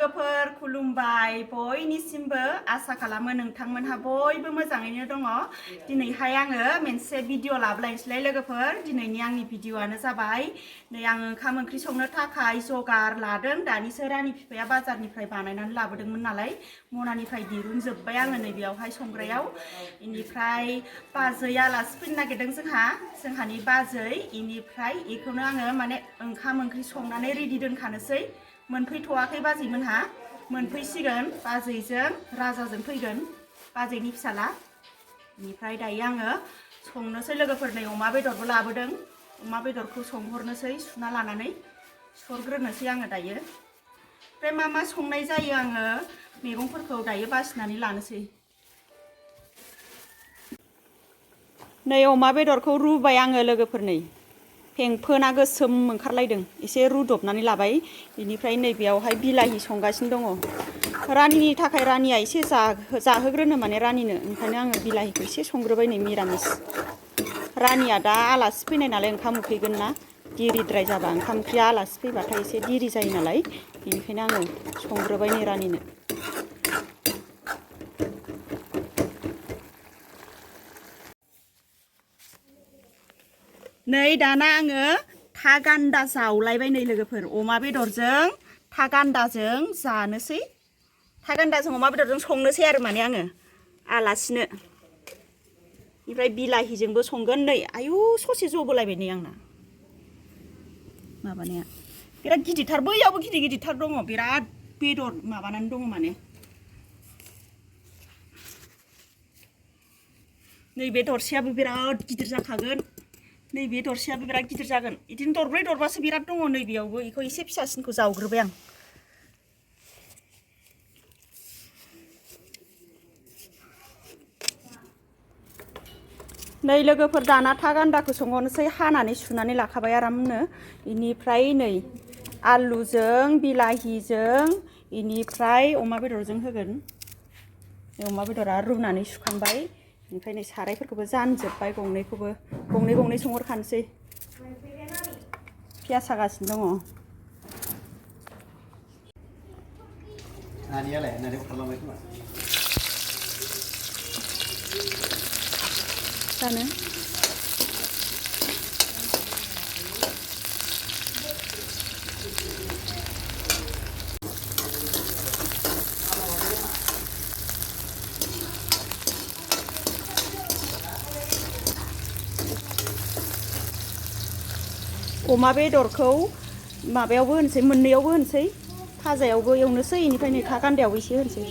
लोगोफोर खुलुमबाय बयनिसिमबो आसा खालामो नोंथांमोनहा बयबो मोजाङैनो दङ। दिनैहाय आङो मोनसे भिडिअ लाबोलायनोसैलाय लोगोफोर। दिनैनि आंनि भिडिअआनो जाबाय नै आं ओंखाम ओंख्रि संनो थाखाय जगार लादों। दानिसो रानि बिफाया बाजारनिफ्राय बानायनानै लाबोदोंमोन नालाय मनानिफ्राय दिरुनजोब्बाय आङो नै बेयावहाय संग्रायाव। इनिफ्राय बाजै आलासि फैनो नागिरदों जोंहानि बाजै। इनिफ्राय बेखौनो आङो माने ओंखाम ओंख्रि संनानै रेडि दोनखानोसै। मोनफैथ'वाखै बाजैमोनहा, मोनफैसिगोन। बाजैजों राजाजों फैगोन, बाजैनि फिसाला। बेनिफ्राय दायो आङो संनोसै लोगोफोर। नै अमा बेदरबो लाबोदों, अमा बेदरखौ संहरनोसै सुना लानानै सरग्रोनोसै आङो दायो। ओमफ्राय मा संनाय जायो आङो मैगंफोरखौ दायो बासिनानै लानोसै। नै अमा बेदरखौ रुबाय आङो लोगोफोर। नै फेंफोना गोसोम ओंखारलायदों, एसे रुदबनानै लाबाय। बेनिफ्राय नैबेयावहाय बिलाहि संगासिनो दङ। रानिनि थाखाय रानिया एसे जाहोग्रोनो माने रानिनो, ओंखायनो आङो बिलाहिखौ एसे संग्रोबाय। नै मिरामिस रानिया दा आलासि फैनाय नालाय ओंखाम उखैगोन ना, दिरिद्राय जाबा ओंखाम ओंख्रिया आलासि फैबाथाय एसे दिरि जायो नालाय, बेनिखायनो आङो संग्रोबाय नै रानिनो। नै दाना आङो था गान्दा जावलायबाय नै लोगोफोर। अमा बेदरजों था गान्दाजों जानोसै। था गान्दाजों अमा बेदरजों संनोसै आरो माने आङो आलासिनो। ओमफ्राय बिलाहिजोंबो संगोन। नै आयु ससे जबोलायबाय नै आंना माबानाया बिराद गिदिरथार। बैयावबो गिदिर गिदिरथार दङ, बिराद बेदर माबानानै दङ माने। नैबे दरसेयाबो बिराद गिदिर जाखागोन, नैबे दरसेयाबो बिराद गिदिर जागोन। बिदिनो दरब्रै दरबासो बिराद दङ नैबेयावबो। बेखौ एसे फिसासिनखौ जावग्रोबाय आं। नै लोगोफोर दाना था गान्दाखौ संहरनोसै। हानानै सुनानै लाखाबाय आरामनो। बेनिफ्राय नै आलुजों बिलाहिजों बेनिफ्राय अमा बेदरजों होगोन। अमा बेदरा रुनानै सुखांबाय। ओमफ्राय नै सारायफोरखौबो जानजोब्बाय, गंनै गंनै संहरखानोसै। पियास हागासिनो दङ। नानियालाय नानियाव खालामबाय खोमा जानो अमा बेदरखौ माबायावबो होनोसै, मोननैयावबो होनोसै। फाजायावबो एवनोसै, बेनिफ्राय नै था गान्दायावबो एसे होनोसै।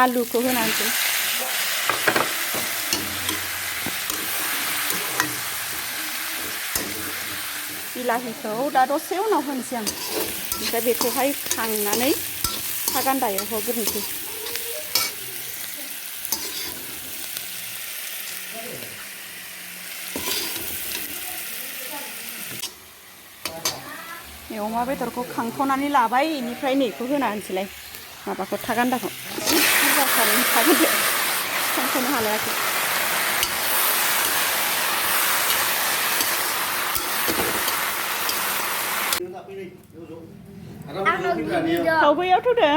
आलुखौ होनांसै। बिलाहिखौ दा दसे उनाव होनोसै आं। ओमफ्राय बेखौहाय खांनानै था गान्दायाव होग्रोनोसै। अमा बेदरखौ खांथ'नानै लाबाय। बेनिफ्राय नैखौ होना होनोसैलाय, माबाखौ था गान्दाखौ। बुरजाथार था गान्दाया खांथ'नो हालायाखै। बैयावथ' दे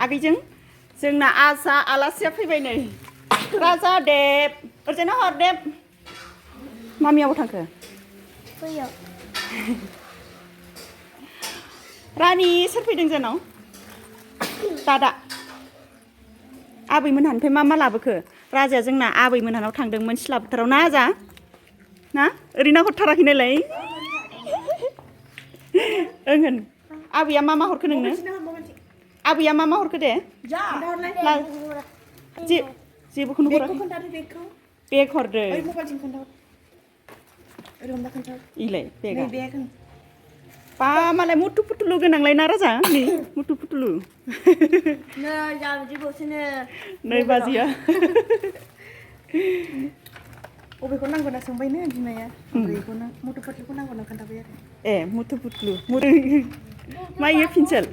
आगैजों जोंना आलासिया फैबाय नै। राजा देब ओरैनो हर देब। मामियाबो थांखो बैयाव। रानि सोर फैदों जोंनाव? दादा आबैमोनहानिफ्राय मा लाबोखो? राजाया जोंना आबैमोनहानाव थांदोंमोन सिला बोथाराव ना आजा ना? ओरैनो हरथाराखै नालाय। ओं होन। आबैया मा हरखो नोंनो? आबैया मा हरखो दे? जेबोखौनो हराखै। बेग हरदो। इलाय बेगा बा मालाय मुथु फुथुलु गोनांलाय ना राजा? नै मुथु फुथुलु। नै बाजिया अबेखौ नांगौ ना सोंबायनो बिमाया ओमफ्राय बेखौनो मटु पटलुखौ नांगौ ना खोन्थाबाय आरो ए मुथु पुथलु मा इयो पेन्सिल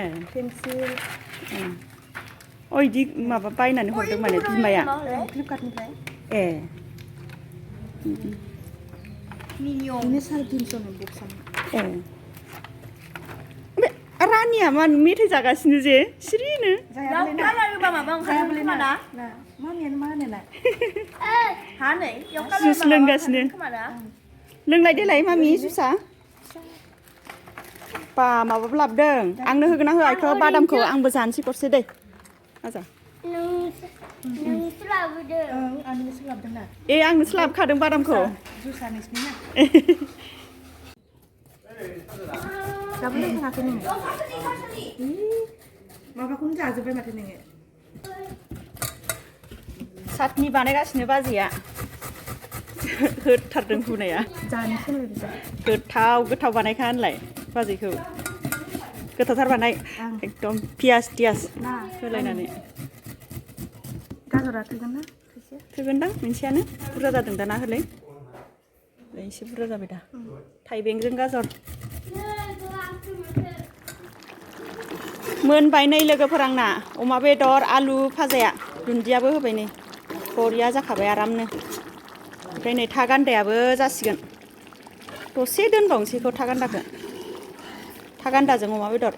ए पेन्सिल अ इदि माबा बायनानै हरदों माने बिमाया फ्लिपकार्टनिफ्राय ए बेनो 350 बक्सआनो ए रानिया मा मेथाइ जागासिनो जे सिरिनो मामियानो मा होनो ना जुस लोंगासिनो लोंलाय देलाय मामि जुसा बा माबाबो लाबोदों आंनो होगोन ना होआ इखौ बादामखौ आंबो जानोसै गरसे दै आजा नोंसो लाबोदों आंनो सोलाबदों ना ए आंनोसो लाबोखादों बादामखौ जुसा नोंसिनि ना दाबो लोंथाङाखै नोङो माबाखौनो जाजोब्बाय माथो नोङो साटनि बानायगासिनो बाजैया होथारदों हुनाया जानो सोलायदो गोथाव बानायखा होनलाय बाजैखौ गोथावथार बानाय एकदम पियास टियास होलायनानै गाजरा थोगोन ना थोगोनदां मोनसेयानो बुरजा जादों दाना होलाय एसे बुरजा जाबाय दा थाइबेंजों गाजर मोनबाय नै लोगोफोर आंना अमा बेदर आलु भाजाया दुन्दियाबो होबाय नै बरिया जाखाबाय आरामनो ओमफ्राय नै था गान्दायाबो जासिगोन दसे दोनबावनोसैखौ था गान्दाजों अमा बेदर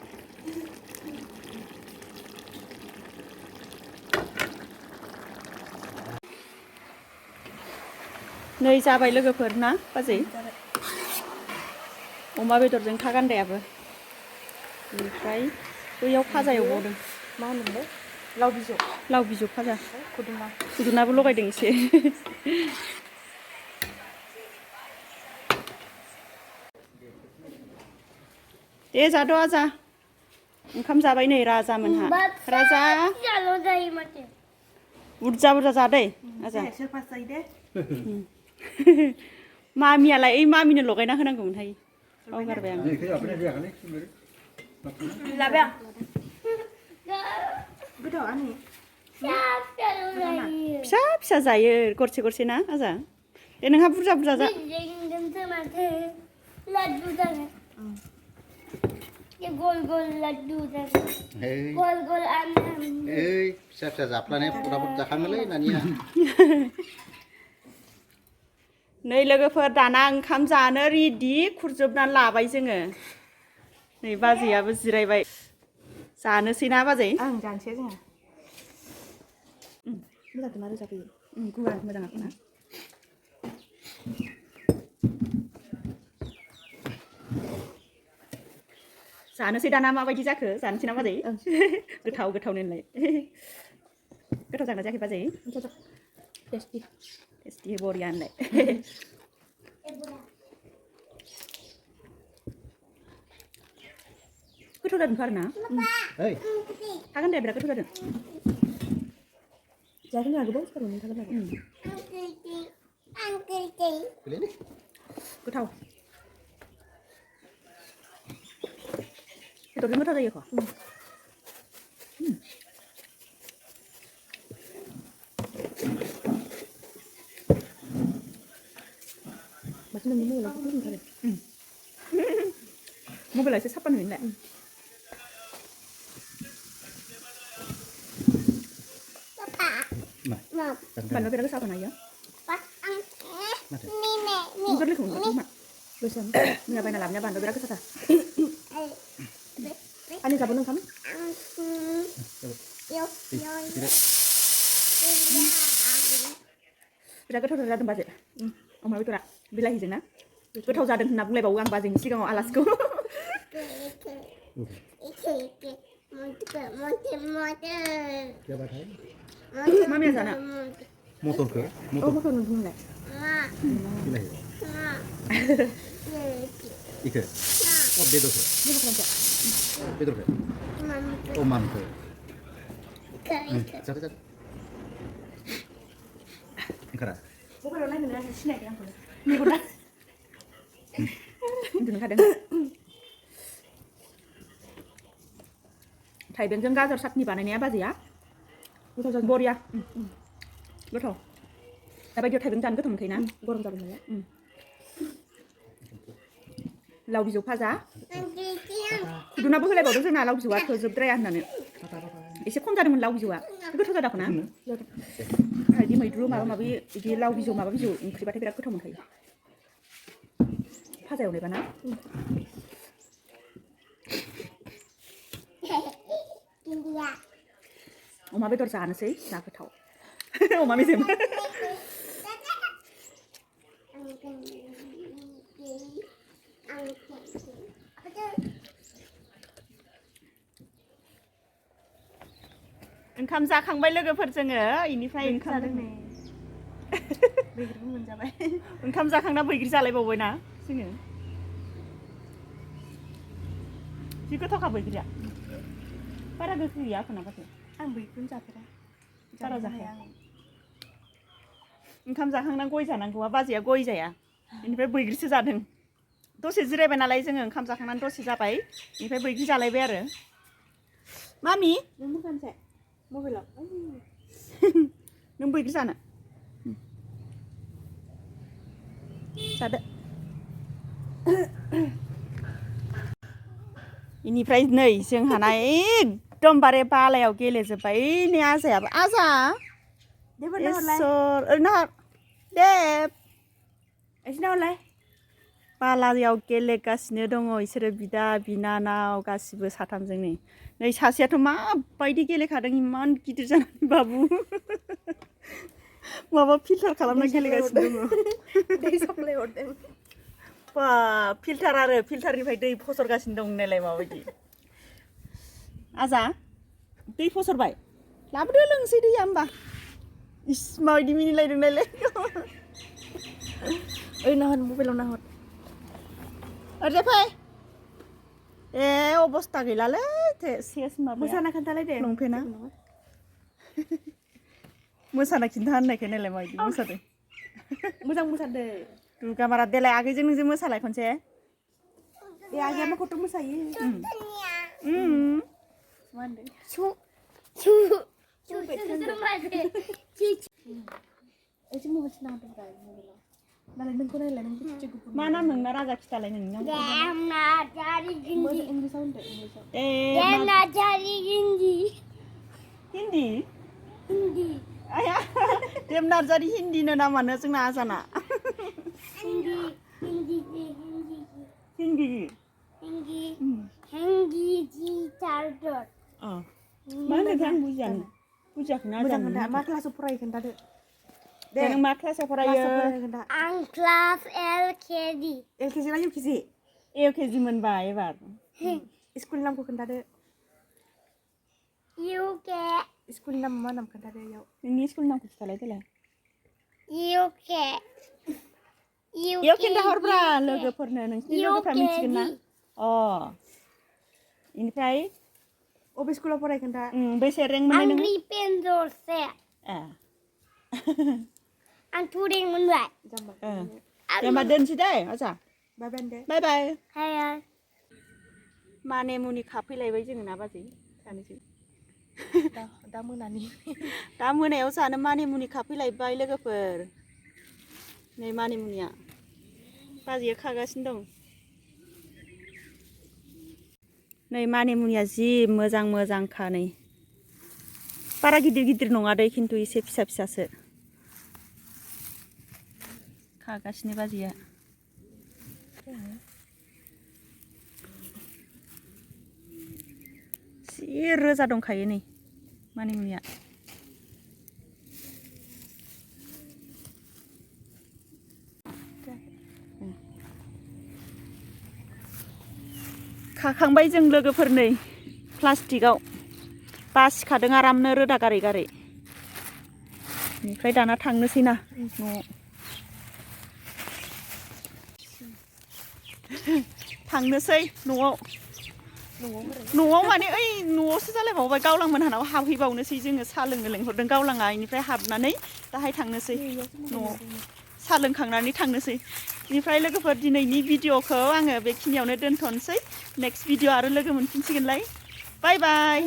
नै जाबाय लोगोफोर ना बाजै अमा बेदरजों था गान्दायाबो ओमफ्राय बैयाव भाजा एवबावदों मा होनोमोनलाय लाव बिजौ भाजा खुदुना खुदुनाबो लगायदों एसे दे जाद' आजा ओंखाम जाबाय नै राजा मोनहा राजा बुरजा जादै आजा सोर पास जायो दे मामियालाय ओइ मामिनो लगायना होनांगौमोनहाय बावगारबाय आं गोथाव आंनि फिसा जायो गरसे ना आजा दे नोंहा बुरजा जा गोल लड्डू गोल फिसा जाफ्लानाय फटाफट जाखाङोलै नानिया नै लोगोफोर दाना ओंखाम जानो रेडि खुरजोबनानै लाबाय जोङो नै बाजैयाबो जिरायबाय जानोसै ना बाजै आं जानोसै जोंहा मोजांखौना रोजाबोयो गुवार मोजां ना जानोसै दाना माबायदि जाखो जानोसै ना बाजै गोथाव नोंलाय गोथाव जागोन जायाखै बाजै टेस्टि बरिया होनलाय गोथाव जादोंथ' आरोना था गान्दाया बिराद गोथाव जादों जागोन जोंहा गोबाव जाबाय थागोन गोथाव बेदरजों गोथाव जायो kok masih nunggu lagi belum kali mobil aja siapa nih enggak Bạn nói về đó sao này vậy? Không có lý không được mà. Bây giờ nhà bạn làm nhà bạn nói về đó sao? Anh gặp nó không? Bây giờ cái thôi ra đừng bà chị. Ông nói với tôi ạ. Bây giờ gì nè? Cái thâu ra đừng nằm lại bảo ăn bà gì xí con Alaska. Mami yang sana. Motor ke? Oh motor nunggu nggak? Gila ya. Ike. Oh bedo ke? Dia bukan aja. Bedo ke? Oh mam ke? Cari. Ingkara. Bukan orang lain yang snack yang boleh. Ini udah. Đừng kadang. थाइबेंजों गाजर साटनि बानायनाया बाजैया गोथाव जादों बरिया गोथाव दाबायदियाव थाइबें जानो गोथाव मोनखायो ना गरम जाबाय नालाय लाव बिजौ भाजा खुदुनाबो होलायबावदों जोंना लाव बिजौआ थोजोबद्राया होननानै एसे खम जादोंमोन लाव बिजौआ गोथाव जादों ना बिदि मैद्रु माबा माबि बिदि लाव बिजौ माबा बिजौ ओंख्रिबाथाय बिराद गोथाव मोनखायो भाजा एवनायबा ना अमा बेदर जानोसै ना गोथाव अमा मेजेम ओंखाम जाखांबाय लोगोफोर जोङो इनिफ्राय ओंखाम जादों नै बैग्रिबो मोनजाबाय ओंखाम जाखांना बैग्रि जालायबावबाय ना जोङो जि गोथावखा बैग्रिया बारा गोखै गैया खोनाबाथाय आं बैग्रिखौनो जाफेरा बारा जाखाया ओंखाम जाखांना गय जानांगौआ बाजैया गय जाया बेनिफ्राय बैग्रिसो जादों दसे जिरायबाय नालाय जोङो ओंखाम जाखांनानै दसे जाबाय बेनिफ्राय बैग्रि जालायबाय आरो मामि नों मोगानसे मबाइलाव नों बैग्रि जानो जादो बेनिफ्राय नै जोंहाना एकदमबारे बालायाव गेलेजोब्बाय नै आजायाबो आजा इसोर ओरैनो हर देब एसे नावलाय बालायाव गेलेगासिनो दङ इसोरो बिदा बिनानाव गासिबो साथामजों नै सासेयाथ' माबायदि गेलेखादों इमान गिदिर जानानै बाबु माबा फिल्टार खालामना गेलेगासिनो दङ दै साप्लाय हरदों बा फिल्टार आरो फिल्टारनिफ्राय दै फसरगासिनो दं नालाय माबायदि आजा दै फसरबाय लाबोदो लोंसै दैया होमबा इस माबायदि मिनिलायदों नालाय ओइ नाहर मबाइलाव नाहर ओरैजाय फै ए अबस्था गैलालै सेस माबा मोसाना खोन्थालाय दे लंपेना मोसाना खिन्था होननायखाय नालाय माबायदि मोसादों मोजां मोसादों दुर्गा मारा देलाय आगैजों नोंजों मोसालाय खनसे ए आगैया मा खथ' मोसायो मा होनदों एसे मबाइल सिना होदों मबाइलाव नालाय नोंखौ नायलाय नों गुफुर गुफुर मा नाम नोंना राजा खिथालाय नोंनि नाम इंलिसाव होनदो इंलिसाव देवनाथारि हिन्दी हिन्दी हिन्दी आया देब नार्जारि हिन्दीनो नामानो जोंना आजाना हिन्दी हिन्दी हिन्दी हिन्दी हिन्दी हिन्दी जी चार्जर मा होनदों आं बुजियाखै ना मोजां खोन्था मा क्लासाव फरायो खोन्थादो दे नों मा क्लासाव फरायो आं क्लास LKG LKG ना UKG LKG मोनबाय एबार स्कुलनि नामखौ खोन्थादो UK स्कुलनि नाम मा नाम खोन्थादो इयाव नोंनि स्कुलनि नामखौ खिथालाय देलाय UK इयाव खिन्थाहरब्रा लोगोफोरनो नोंसिनि लोगोफ्रा मिथिगोन ना अ इनिफ्राय अबे स्कुलाव फराय खोन्था बेसे रेंक मोननाय नोङो Angry Pendorse ए आं 2 रेंक मोनबाय जाम्बा दे होमबा दोनसै दे आजा बाय बाय दे बाय बाय हाया माने मुनि खाफैलायबाय जोङो ना बाजै जानोसै दा मोनानि दा मोनायाव जानो माने मुनि खाफैलायबाय लोगोफोर नै माने मुनिया बाजैया खागासिनो दं नै माने मुनिया जि मोजां मोजांखा नै बारा गिदिर गिदिर नङा दै खिन्थु एसे फिसा फिसासो खागासिनो बाजैया जि रोजा दंखायो नै माने मुनिया खाखांबाय जों लोगोफोर नै प्लास्टिकआव बासिखादों आरामनो रोदा गारै गारै बेनिफ्राय दाना थांनोसै ना न'आव थांनोसै न'आव माने ओइ न'आवसो जालायबावबाय गावलांमोन हानाव हाबहैबावनोसै जोङो साहा लोंनो लेंहरदों गावलाङा बेनिफ्राय हाबनानै दाहाय थांनोसै न'आव साहा लोंखांनानै थांनोसै बेनिफ्राय लोगोफोर दिनैनि भिडिअखौ आङो बेखिनियावनो दोनथ'नोसै नेक्स्ट भिडिअ आरो लोगो मोनफिनसिगोनलाय बाय बाय